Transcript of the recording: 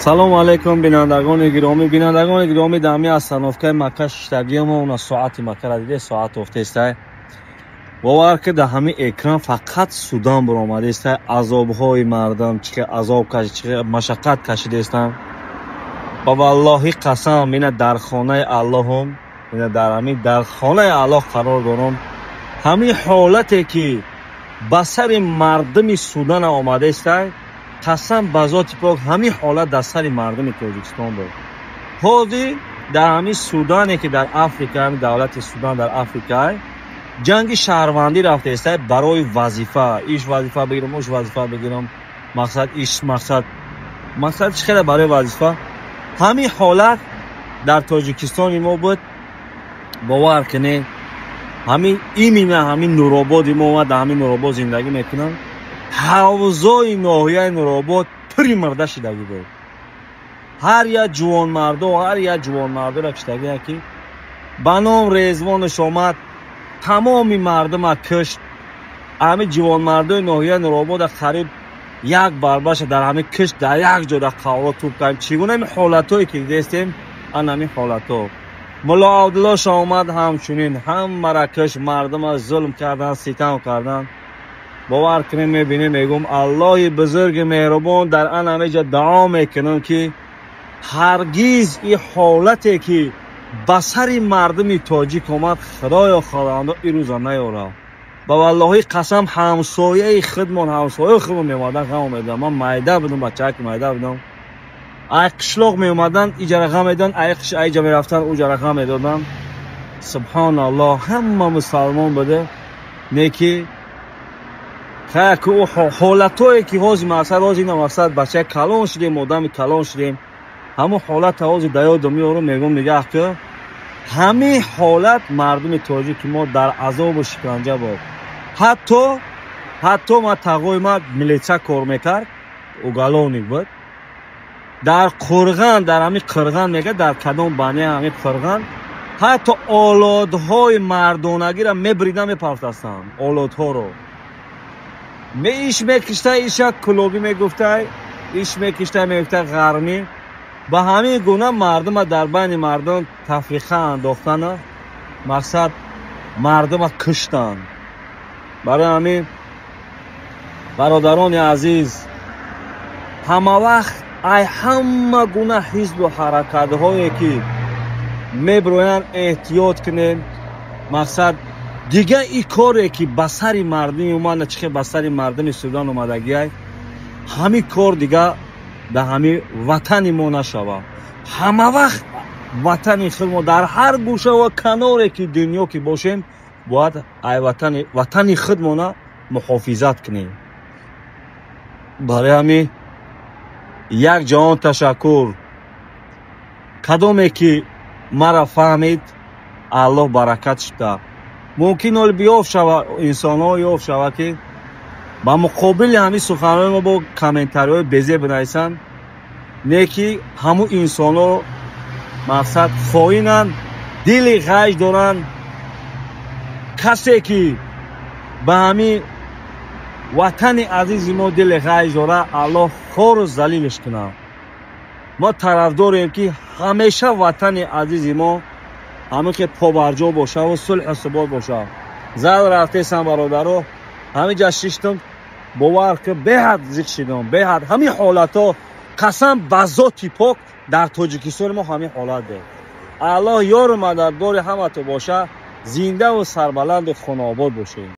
Салому алейкум, бинандагони гиромӣ. Бинандагони гиромӣ, дар ҳамин остановкаи Макка шиштагимо, уна соати Маккара диде, соат офтестай. Бовар ки, дар ҳамин экран фақат Судан баромадестай, азобҳои мардам, чӣ ки азоб кашид, чӣ ки машаққат кашидестанд. Ба валлоҳи қасам, ина дар хонаи Аллоҳум, ина дар ҳамин дар хонаи Аллоҳ қарор дорам. Ҳамин ҳолате ки ба сари мардуми Судана омадестай, қасам ба зоти пок, ҳамин ҳолат дар сари мардуми Тоҷикистон буд. Ҳозир дар ҳамин Судане, ки дар Африка, ҳамин давлати Судан дар Африкай, ҷанги шаҳрвандӣ рафтаестай барои вазифа. Иш вазифа бигирам, уш вазифа бигирам, мақсад иш мақсад чӣ хеле барои вазифа. Ҳамин ҳолат дар Тоҷикистони мо буд. Бовар кунед, ҳамин именно ҳамин Нурободи мо омад. Дар ҳамин Нуробод зиндагӣ мекунам. Ҳавзои ноҳияи Нуробод пури мурда шидагӣ буд. Ҳар як ҷувонмардо, ҳар як ҷувонмардоро киштагия, ки ба ном Резвонаш омад, тамоми мардума кушт. Ҳамин ҷувонмардои ноҳияи Нуробода қариб як барбаша дар ҳамин кишт, дар як ҷо дар қавло туп кардем. Чӣ гуна ҳамин ҳолатҳое ки дидестем, ан ҳамин ҳолатҳо. Мулло Абдуллоша омад, ҳамчунин ҳамара кишт, мардума зулм кардан, ситам кардан. Бовар кунем, мебинем, мегӯм, Аллоҳи бузурги меҳрубон, дар ан ҳамеҷа дуо мекунам, ки ҳаргиз ин ҳолате ки ба сари мардуми тоҷик омад, Худоё, Худовандо, ин рӯза наёрад. Ба валлоҳи қасам, ҳамсояи худмон, ҳамсояи худмон меомадан, ғам медодам. Ман майда будам, бачаки майда будам. Ай қишлоқ меомаданд, иҷара ғам медоданд, ай айҷа мерафтанд, уҷара ғам медоданд. Субҳоналлоҳ, ҳама мусалмон буде, не ки ҳолатҳое ки ҳозир, мақсад, ҳозир ина, мақсад, бачаи калон шудем, одами калон шудем, ҳамон ҳолата ҳозир да ёдам меорам, мегӯм, нигаҳ ки ҳамин ҳолат мардуми тоҷики мо дар азобу шиканҷа буд. Ҳатто ма тағои ма милитсия кор мекард, уголовник буд дар Қурған, дар ҳамин Қирған мега, дар кадом бане ҳамин Қирған, ҳатто олодҳои мардонагиро мебридан, мепартастанд олодҳоро. Иш мекишта, иша кулобӣ мегуфтай, иш мекишта, мегуфта ғармӣ. Ба ҳамин гуна мардума дар байни мардум тафриқа андохтана, мақсад, мардума куштанд. Барои ҳамин, бародарони азиз, ҳама вақт ай ҳама гуна ҳизбу ҳаракатҳое ки мебироянд, эҳтиёт кунем. Мақсад, дига и коре ки ба сари мардуми омада, чӣ хел ба сари мардуми Судан омадагиай, ҳамин кор дига дар ҳамин ватани мо нашавад. Ҳама вақт ватани худ мо дар ҳар гӯша ва каноре ки дунё ки бошем, бояд ай ватани худмона муҳофизат кунем. Барои ҳамин як ҷаҳон ташаккур. Кадоме ки мара фаҳмид, Аллоҳ баракат шуда. Мумкин ҳол биёфт шава, инсонҳо ёфт шава, ки ба муқобили ҳамин суханҳои мо бо комментариҳои безеб бинависанд, не ки ҳамун инсонҳо, мақсад, хоинанд, дили ғайж доранд. Касе ки ба ҳамин ватани азизи мо дили ғайж дорад, Аллоҳ хору залилш кунад. Мо тарафдорем, ки ҳамеша ватани азизи мо ҳамин ки побарҷо бошаву сулҳу субот бошад. Зал рафтесам, бародаро, ҳамин ҷа шиштам, бовар ки, беҳад зиқ шидам, беҳад. Ҳамин ҳолатҳо, қасам ба зоти пок, дар Тоҷикистони мо ҳамин ҳолат буд. Аллоҳ ёру мададгори ҳамато боша. Зиндаву сарбаланду хонаобод бошед.